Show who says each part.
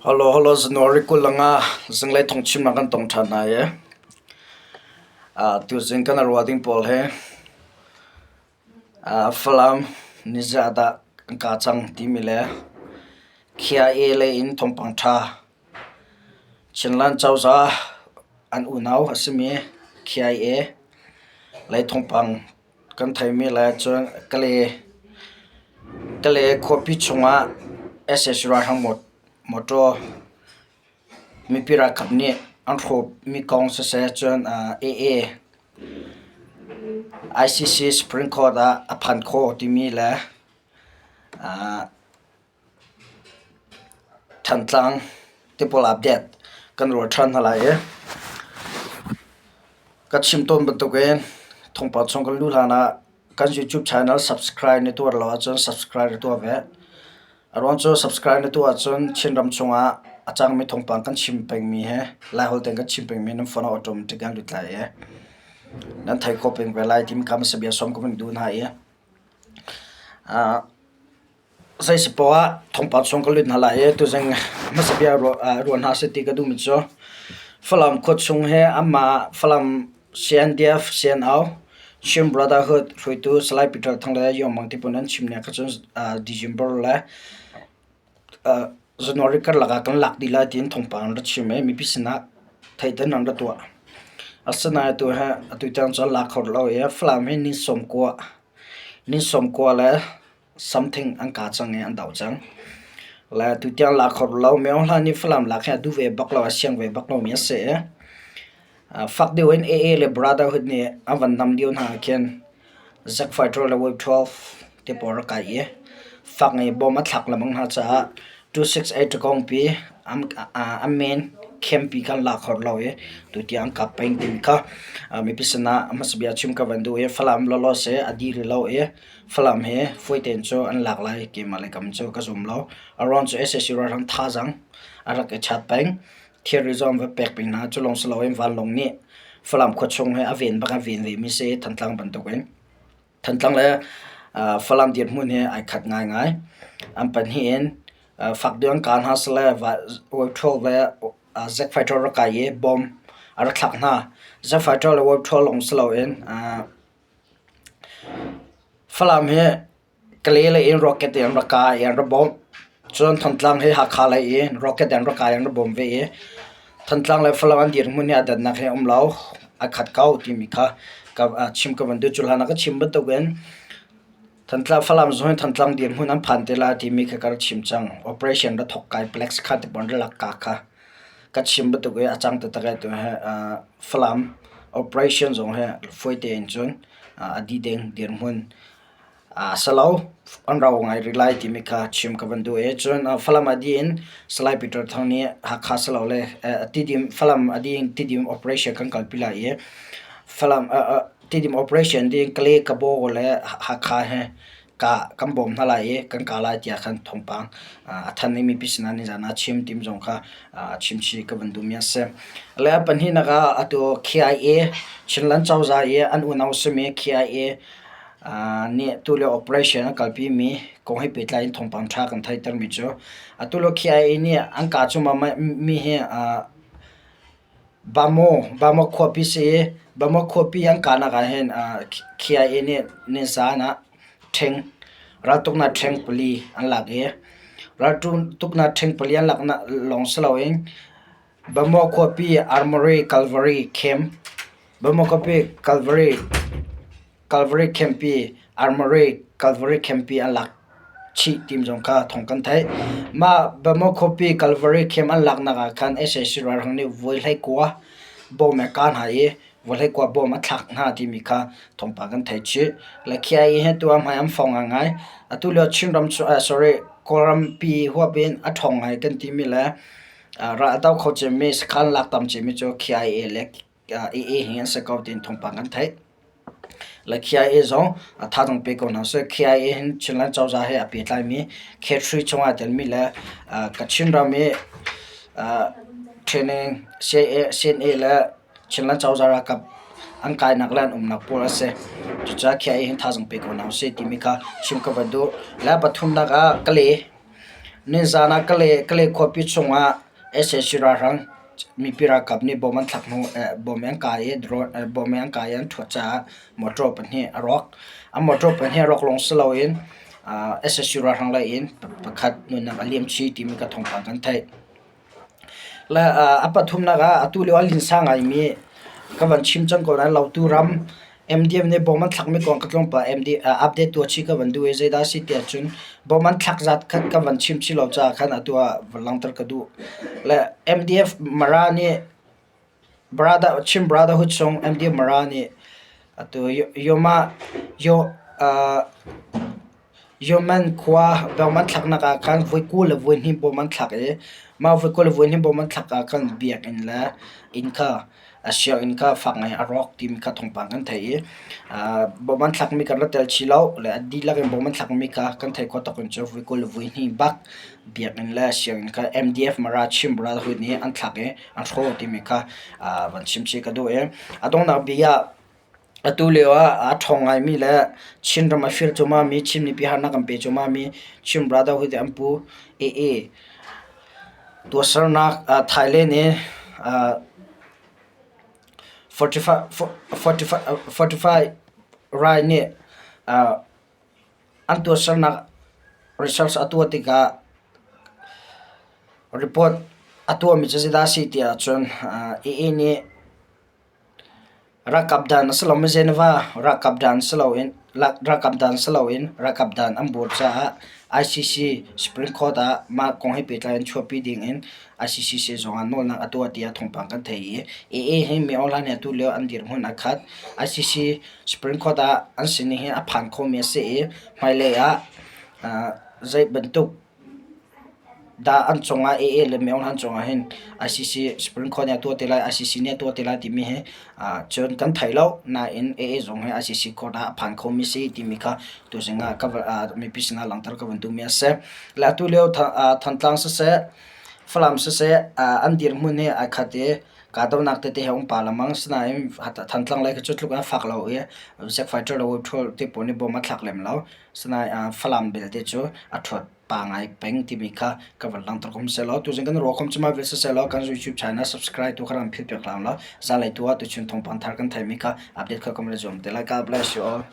Speaker 1: Hello, hello, January 25 zinglei thawngchimnak kan tong ṭhan hna i tuzing kan i ruah ding pawl hi Falam nizah dah kan kaa cang timi le KIA lei in thawngpang ṭha Chinland cozah an unau a simi KIA lei thawngpang kan theimi le cun Kale khuapi chungah sac ralhrang mawtaw mipi ralkap nih an hrawhmi kong siseh cun AA ICC Supreme Court ah a phan khawh timi le Thantlang tipawl update kan ruah ṭhan hna lai i ka chim tawn bantukin thawngpang chung kan luh hlan ah kan YouTube channel subscribe na tuah lo ahcun subscribe na tuah ve. A ruang cu subscribe na tuah ahcun Chinram chungah a cangmi thawngpang kan chim pengmi he Laiholh tein kan chim pengmi nan phone ah automatic an lut lai i nan thei khawh peng ve lai timi kha hmasa bia sawm ka van duh hna i Zeisi poah ah thawngpang chung ka lut hna lai i tuzing hmasa bia ruah hna seh ti ka duhmi cu Falam khua chung hi anmah Falam CNDF, CNO, Chin Brotherhood hruaitu Salai Peter Thang le Yong Mang ti pawl an chim ning kha cun December le January karlak ah kan lak dih lai tiin thawngpang an rak chim i mipi sinah theihter an rak tuah. Asinain atu hi atu tiang cun lak kho lo i Falam hi ni 90 ni 90 le something an ka cang i an do cang. Le tutiang lak kho lo Myo Hla nih Falam lak hi a duh ve bak lo a siang ve bak lomi a si i fak deuh in AA le Brotherhood nih an van nam lio hna ah khin Zack Fighter le Wave 12 te pawl rak kai i fak ngai bom a thlak lengmang hna caah 268 Takongpi an main camp pi kan lak kho lo i tutiang an kap peng timi kha mipi sinah hmasa bia chim ka van duh i Falam lawlaw si a dih rih lo i Falam hi fawi tein cu an lak lai keimah le kam cu ka zum lo. A ruang cu sac ralhrang thazaang a rak i chat peng. Thilri zong va pek peng hna. Cu lawng si loin vanlawng nih Falam khuachung hi a ven bak a ven vemi si Thantlang bantukin. Thantlang le Falam dirhmun hi ai khat ngaingai. An pahnih in fak deuh an kah hna sile World le Zack Fighter rak kai i bomb a rak thlak hna. Zack Fighter le World lawng si loin Falam hi Kalay lei in rocket in an rak kai i an ra bawmh. Cun Thantlang hi Hakha lei in rocket in an rak kai i an ra bawm ve i Thantlang le Falam an dirhmun hi aa dannak hi a um lo. Aa khat ko timi kha chim ka van duh. Cu hlan ah ka chim bantukin Thantlang Falam zong hi Thantlang dirhmun an phan te lai timi kha ka rak chim cang. Operation ra thawk kai Plex kha ti pawl an ra lak ka kha. Ka chim bantuk i a cang taktak i tu hi Falam operation zong hi fawi tein cun a dih ding dirhmun a si lo. An rau ngai rih lai timi kha chim ka van duh i cun Falam a dih in Salai Peter Thang nih Hakha silole Tidim Falam a dih in Tidim operation kan kalpi lai i Falam Tidim operation ding Kale Kabaw le Hakha he kan bawm hna lai i kan kah lai tiah khan thawngpang a thanh i mipi sinah nizan ah chim tim zong kha chimchih ka van duhmi a si. Le pahnihnak ah atu KIA Chinland cozah i an unau simi KIA nih tulio operation an kalpimi kong he pehtlai in thawngpang ṭha kan theihtermi cu atu lio KIA nih an kah cuahmah mi hi Bamaw khuapi si i Bamaw khuapi an kahnak ah hin KIA nih nizaan ah ṭhing raltuknak ṭhing pali an lak i raltuknak ṭhing pali an laknak lawng si loin Bamaw khuapi Armory Calvary Camp Bamaw khuapi Calvary Calvary Campi, Armory Calvary Campi an lak chih tim zong kha thawng kan theih. Mah Bamako Calvary Camp an laknak ah khan sac ralhrang nih voi 19 bom a kah hna i voi 19 bom a thlak hna timi kha thawngpang kan theih chih. Le KIA hi tu ah hmai an fong ngaingai. Atu lio Chinram cu sorry Kawlrampi huap in a ṭhawng ngai kan timi le ral a do kho cemmi sakhan lak tam cemmi cu KIA le AA hi an si ko tiin thawngpang kan theih. Le KIA zong a thazaang pe ko hna seh. KIA hin Chinland cozah he a pehtlaimi K3 chungah aa telmi le Kachin ram i training CNA le Chinland cozah ralkap an kainak le an umnak pawl a si. Cucaah KIA hin thazaang pe ko hna usih timi kha chim ka van duh. Le pathumnak ah Kale. Nizaan ah Kalay khuapi chungah sac ralhrang mipi ralkap nih bom an thlak hnu bom an kai i bom an kai i an ṭhuat caah motor pahnih a rawk. A motor pahnih a rawk lawng si loin sac ralhrang lei in pakhat nunnak a liam chih timi ka thawngpang kan theih. Le a pathumnak ah atu lio a linsa ngaimi ka van chim cang ko nain Lautu ram MDM nih bom an thlakmi kong ka tlawmpal update tuah chih ka van duh i zeidah a si tiah cun bom an thlak zat khan ka van chim chih lo caah khan atu ah van langhter ka duh. Le MDF Mara nih Chin Brotherhood chung MDF Mara nih atu Yoma Yo Yemen khua bawm an thlaknak ah khan voi 20 le voi hnih bawm an thlak i mah voi 20 le voi hnih bawm an thlak ah khan biakinn le inn kha sianginn kha fak ngai a rawk timi kha thawngpang kan theih i bawm an thlakmi kan ra tel chih lo le a dihlak in bawm an thlakmi kha kan theih khawh tawk in cu voi 20 le voi hnih bak biakinn le sianginn kha MDF Mara Chin Brotherhood nih an thlak i an hrawh timi kha van chim chih ka duh i a donghnak bik ah Atu lio ah aa ṭhawng ngaimi le Chinram a fir cuahmahmi, Chin mipi harnak an pe cuahmahmi Chin Brotherhood an pu AA tuahsernak Thailand i 45 Rai nih an tuahsernak research a tuah tikah report a tuahmi cu zeidah a si ti ahcun AA nih Ralkap dan a si lomi Geneva ralkap dan si loin ralkap dan si loin ralkap dan an buar caah ICC Supreme Court ah mah kong he pehtlai in chuahpi dingin ICC sehzung ah nawlnak a tuah tiah thawngpang kan theih i AA hi mi online he atu lio an dirhmun a khat. ICC Supreme Court ah an sining hi a phan khomi a si i hmailei ah zei bantuk Dah an cungah AA le Myo an cungah hin ICC Supreme Court nih a tuah te lai, ICC nih a tuah te lai timi hi cun kan thei lo. Nain AA zong hi ICC court ah a phan khomi si timi kha tuzing ah mipi sinah langhter ka van duhmi a si. Le atu lio Thantlang siseh, Falam siseh an dirhmun hi ai khat i kahdohnak tete he um pah lengmang. Sinain Thantlang lei kha cu tluk in a fak lo i Zack Fighter le Withdraw te pawl nih bom a thlak lem lo. Sinain Falam belte cu a ṭhuat pa ngai peng timi kha ka van langhter ko seh law tuzing kan ruah khom cuma vil siseh law kan YouTube channel subscribe tu kha ram phil piak hlang law zalei tu ah tuchun thawngpang thar kan theimi kha update kha kam le zuam te lai. God bless you all.